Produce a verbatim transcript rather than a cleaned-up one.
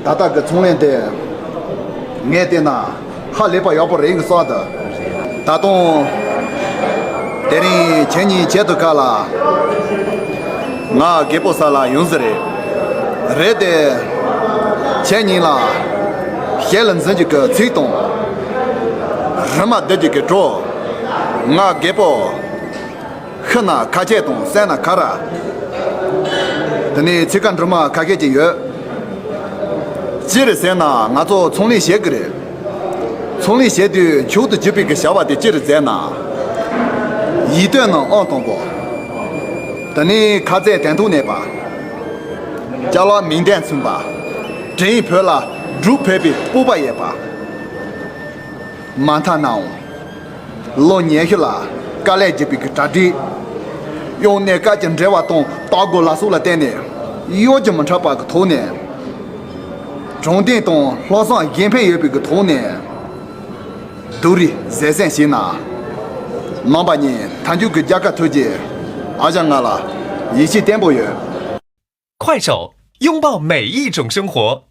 ད་ལྟ་གི་ཚོང་ལས་དེ་ངས་བལྟས་ན་ཧ་ལས་པ་ཡག་པོ་རེད་བསམ་འདུག་ད་དུང་དེ་རིང་ཁྱེད་གཉིས་ཆེད་དུ་ཁ་ལ་ང་རྒད་པོ་ས་ལ་ཡོང་ཟེར་རེད། རེད་དེ། ཁྱེད་གཉིས་ལ་ཞལ་ལ་འཛིན་རྒྱུ་གི་ཚིག་དང་། རི་མ་བསྡད་རྒྱུ་གི་གྲོགས། ང་རྒད་པོ། ཤི་ན་ཁ་ཆད་དང་བསད་ན་ཁ་ར། དེ་ནས་ཚིག་ཁ་འབྲུ་མ་ཁ་ཤས་ཅིག་ཡོད། ཅི་རེད་ཟེར་ན་ང་ཚོ་ཚོང་ལས་བྱེད་ཀྱི་རེད། ཚོང་ལས་བྱེད་དུས་མཆོག་ཏུ་གྱུར་པའི་གི་བྱ་བ་དེ་ཅི་རེད་ཟེར་ན། ཡིད་རྟོན་ནི་ཨང་དང་པོ། དེ་ནས་ཁ་ཟས་དོན་ཐོག་གནས་པ། ཅ་ལག་མིང་དོན་མཚུངས་པ། དྲིན་བོད་ལ་སྒྲུབ་ཕོད་པའི་སྤོབས་པ་ཡོད་པ། མ་མཐའ་ནའང་། ལོ་ཉི་ཤུ་ལ་དཀའ་ལས་བརྒྱབ་པའི་གི་གྲ་སྒྲིག་གཡང་གནས་སྐབས་ཀྱི་འབྲེལ་བ་དང་ལྟ་སྒོ་ལ་སོགས་ལ་བརྟེན་ནས་གཡོ་སྒྱུ་མི་འཕྲོད་པ་གི་ཐོག་ནས། དྲང་བདེན་དང་ལྷག་བསམ་གཞན་ཕན་ཡོད་པའི་གི་ཐོག་ནས། སྡུག་རུས་ཟད་སེམས་བྱས་ན། ནང་པ་ཉིད་མཐའ་མཇུག་གི་རྒྱལ་ཁ་ཐོབ་རྒྱུ་ཨ་ཞང་ང་ལ་ཡིད་ཆེས་བརྟན་པོ་ཡོད། 快手，拥抱每一种生活。